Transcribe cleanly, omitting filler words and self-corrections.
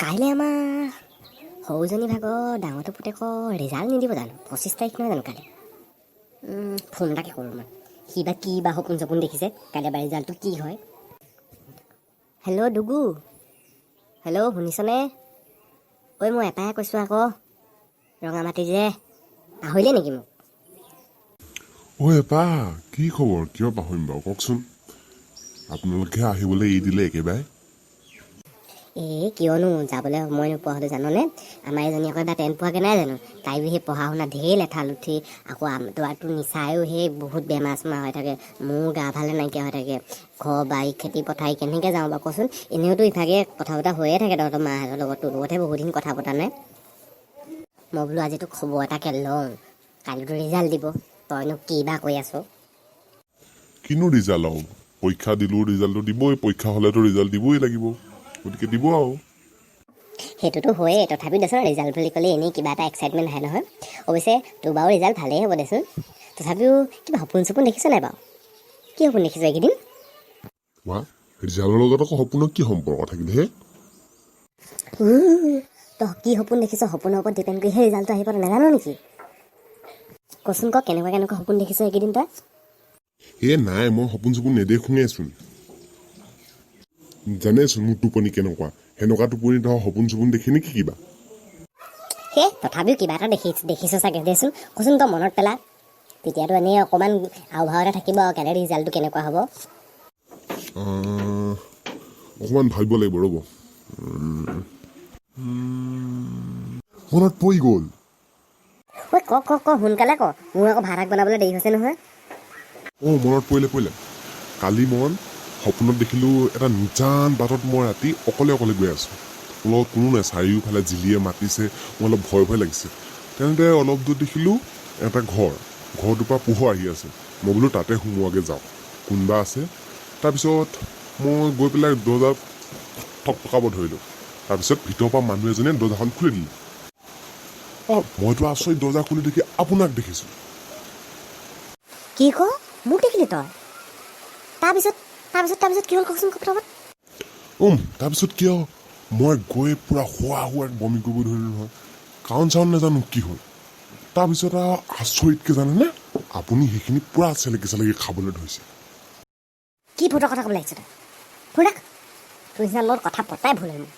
কাইলৈ আমাৰ সৰুজনী ভাগৰ ডাঙৰটো পুতেকৰ ৰিজাল্ট নিদিব জানো? 25 তাৰিখ নহয় জানো কাইলৈ? ফোন এটাকে কৰোঁ মই। সি বা কি বা সপোন চপোন দেখিছে, কাইলৈ বা ৰিজাল্টটো কি হয়। হেল্ল' ডুগু, হেল্ল', শুনিছনে? ঐ, মই এপাই কৈছোঁ আকৌ, ৰঙামাটি যে, পাহৰিলে নেকি মোক? ঐ এপা, কি খবৰ? কিয় পাহৰিম বাৰু, কওকচোন। আপোনালোকে আহিবলৈ এৰি দিলে একেবাৰে। এই কিয়নো যাবলৈ সময় নোপোৱা হ'লো জাননে? আমাৰ এজনী আকৌ এবাৰ 10 পোৱাগৈ নাই জানো? তাইও সেই পঢ়া শুনা ঢেৰ লেঠা লুঠি। আকৌ তোৰতো নিচায়ো সেই বহুত বেমাৰ চেমাৰ হৈ থাকে, মোৰ গা ভালে নাইকিয়া হৈ থাকে। ঘৰ বাৰী খেতি পথাৰ কেনেকৈ যাওঁ বাৰু কচোন? এনেওতো ইভাগে কথা বতৰা হৈয়ে থাকে তহঁতৰ মাহঁতৰ লগত, তোৰ লগতহে বহুত দিন কথা পতা নাই। মই বোলো আজি তোক খবৰ এটাকে লওঁ, কালিতো ৰিজাল্ট দিব, তইনো কি বা কৈ আছ? কিনো ৰিজাল্ট আৰু? পৰীক্ষা দিলোঁ, ৰিজাল্টটো দিবই। পৰীক্ষা হ'লেতো ৰিজাল্ট দিবই লাগিব, গতিকে দিব আৰু। সেইটোতো হয়েই, তথাপিও দেচোন, ৰিজাল্ট বুলি ক'লে এনেই কিবা এটা এক্সাইটমেণ্ট আহে নহয়। অৱশ্যে তোৰ বাৰু ৰিজাল্ট ভালেই হ'ব দেচোন, তথাপিও কিবা সপোন চপোন দেখিছ নাই বাৰু? কি সপোন দেখিছ এইকেইদিন? ৱা, ৰিজাল্টৰ লগত আকৌ সপোনৰ কি সম্পৰ্ক থাকিল হে? তই কি সপোন দেখিছ, সপোনৰ ওপৰত ডিপেণ্ড কৰিহে ৰিজাল্টটো আহিব, তই নাজান নেকি? কচোন ক, কেনেকুৱা কেনেকুৱা সপোন দেখিছ এইকেইদিন তই? হে নাই, মই সপোন চপোন নেদেখোঁৱেচোন। জানেচোন মোৰ টোপনি কেনেকুৱা, সেনেকুৱা টোপনি ধৰ সপোন চপোন দেখি নেকি কিবা? সেই তথাপিও কিবা এটা দেখিছ চাগে দেচোন। কচোন তই, মনত পেলা। তেতিয়াতো এনেই অকণমান আওভাও এটা থাকিব আৰু কাইলৈ ৰিজাল্টটো কেনেকুৱা হ'ব। অকণমান ভাবিব লাগিব, ৰ'ব। মনত পৰি গ'ল। ঐ, ক ক ক, সোনকালে ক, মোৰ আকৌ ভাত শাক বনাবলৈ দেৰি হৈছে নহয়। অঁ, মনত পৰিলে। কালি মই সপোনত দেখিলোঁ, এটা নিজান বাটত মই ৰাতি অকলে অকলে গৈ আছোঁ। মোৰ লগত কোনো নাই, চাৰিওফালে জিলিয়ে মাতিছে, মোৰ অলপ ভয় ভয় লাগিছে। তেনেতে অলপ দূৰ দেখিলোঁ এটা ঘৰ, ঘৰটোৰ পৰা পোহৰ আহি আছে। মই বোলো তাতে সোমোৱাগৈ যাওঁ, কোনোবা আছে। তাৰপিছত মই গৈ পেলাই দৰ্জা ঠক ঠকাব ধৰিলোঁ। তাৰপিছত ভিতৰৰ পৰা মানুহ এজনে দৰ্জাখন খুলি দিলে। অঁ, মইতো আচৰিত, দৰ্জা খুলি দেখি আপোনাক দেখিছোঁ। কি ক, মোক দেখিলি তই? তাৰপিছত কি হ'ল, কচোন ফটাফট। তাৰপিছত কিয়, মই গৈ পূৰা হোৱা হোৱা বমি কৰিব ধৰিলোঁ নহয়। কাৰণ চাউন নাজানো কি হ'ল। তাৰপিছত আৰু আচৰিতকৈ জানেনে, আপুনি সেইখিনি পূৰা চেলেকি চেলেকি খাবলৈ ধৰিছে। কি ভূতৰ কথা ক'বলৈ আহিছ তই? ফোন ৰাখ, তোৰ নিচিনা লগত কথা পতাই ভুল হ'ল মোৰ।